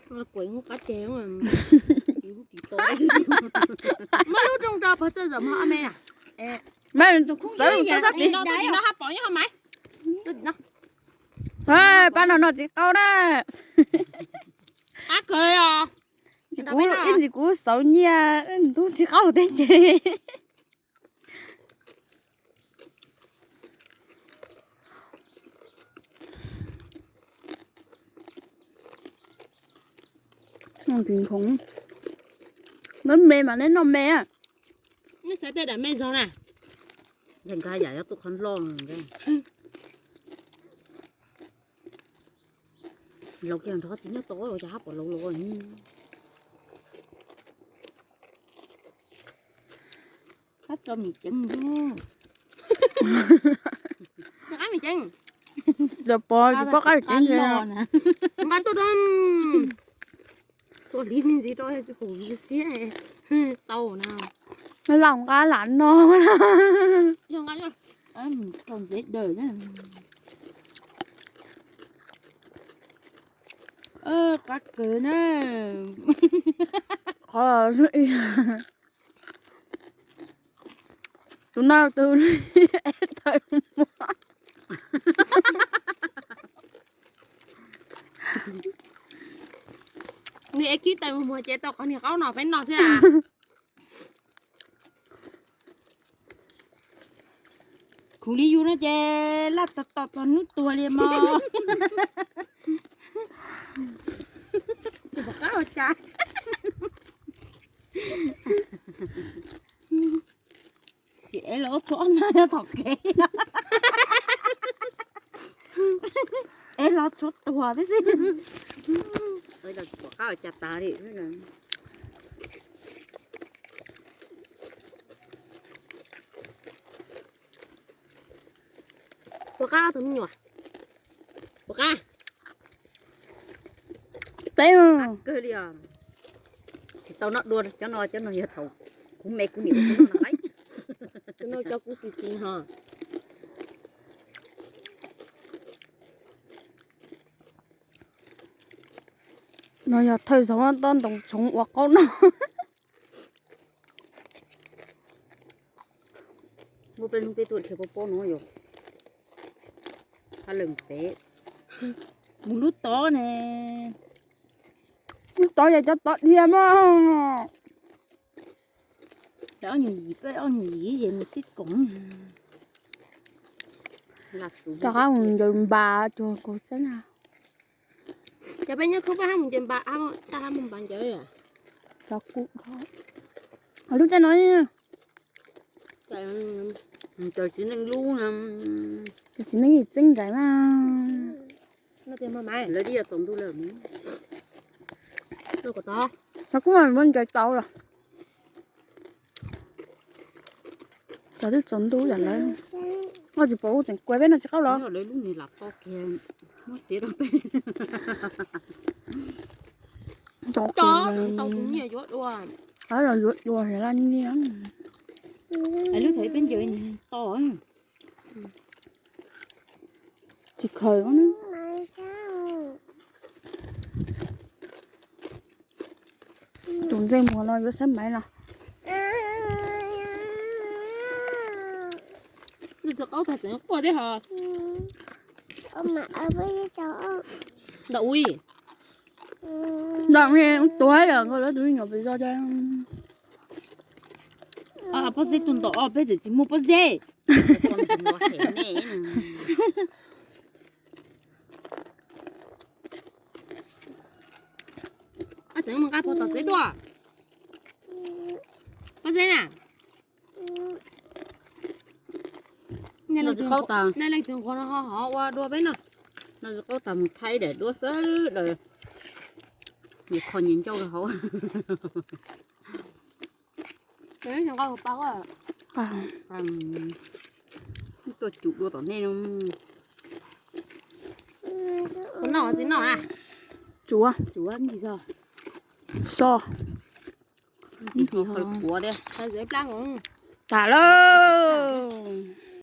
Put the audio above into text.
Muab lub rooj rau pog txawj zom mog ob me. Mas xav tau sab tid no hab pom nyob hauv maiv. Pab no noj txiv qaub na. Ib ntsis kuv xauv nyiaj ntub txiv qaub teb ces. Noj me mas neb noj me. Neb xav tej dam me zog na. Yam yog tuaj qhov hlo. Laus kiag nrog txiv nyob tau los cas hab pom laus los. Qab tso mim ceev. Qab mim ceev. Los pog tsis paub qab mim ceev. Nqa tuaj, txhua hli me ntsis rau hum siab tau na. Laus nqa lam no. Rau ntxev daws. Qab kawg na. Qhov tus no tus ev taw muag. Nws ev kib taw muag muag ces tau qhov niag qaub no peb noj xwb. Khuv li yus no ces laj tom tom txog hnub tuag li mog. Pom qab ua cas. Ces ev los ua tshuav ob nag nyob tom kev. Ev los tshuav tuag tib si. Pom qab ua cas tas li. Pom qab tus me nyuam. Pom qab. Peb kawg li os. Tsis tau noj dua cov no, cov no yog thaum kuv me kuv niam kuv noj no lawm. Tus no cov kuv xis xis ho. No yog thawj zaug tab ntoo tshoob ua qaub no. Muaj peb lub peb tuaj dhia pob pob no yog hab leej pem. Mus lub tod ne. Lub tod yog cov tod dhia mog. Ob nyuag yim, peb ob nyuag yim es mus xib koom. Rov qab mus ncaws npas cuag kaus txeeb na. Cov peb nyob thoob peb hab mus ncaws npas, tab hab mus npas ncaws. Lub txeeb no, txiv neej lub, txiv neej txeeb ncaws na. Lawv twb yog tsaus ntuj lawm. Tau kuj muab ncaws tau los. Cov twb tsaus ntuj yam lawv, muaj tsis pom tseem kuav peb noj tsis qaub los. Lawv lub niag lam to kiag, muab xiav rau peb. Tau kuv nyiaj yuav dua. Los yuav dua laj nyiaj. Lub thaum peb ncaws to. Tsis khaws. Tus ntsej muag no yuav xab maiv no. Nws tsis qaub tag tseem quaj thiab ho. Ntawm ub. Ntawm ne, tuag yom, nkawd lawv tus me nyuam pes zog. Pob zeb tuaj ntaus ob peb txawm tsis muaj pob zeb. Tseem mus nqa pog tom tsev tuaj. Pob zeb na. Nej leej twg nquag no ho hov ua dua peb noj. Noj tsis qaub tas mus thaij daim duab xwb daws. Nyias kho nyias ncauj rau hauv. Tuaj cum dua tom nej no. Puas noj tsis noj na? Tsuav. Tsuav ntsis zog. So. Ntsis qhuav thiab. Tas lauj.